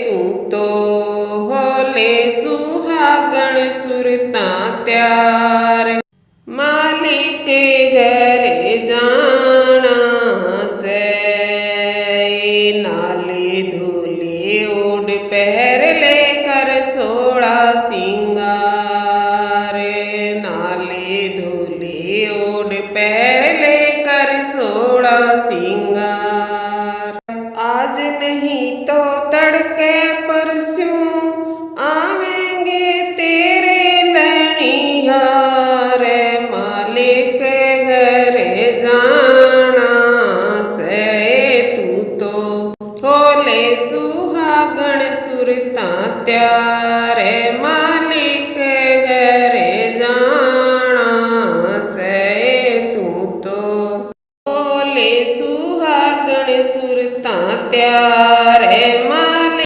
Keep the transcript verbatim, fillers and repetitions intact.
तू तो हो ले सुहागण सुरतां तैयार। मालिक घर जाना से, नाली धूली ओढ़ पहर लेकर सोला सिंगार। नाली धूली ओढ़ पहर लेकर सोला सिंगार। आज नहीं तो तड़के परस्यों आवेंगे तेरे लणिहार। मालिक घर जाना से, तू तो हो ले सुहागण सुरतां तैयार। मालिक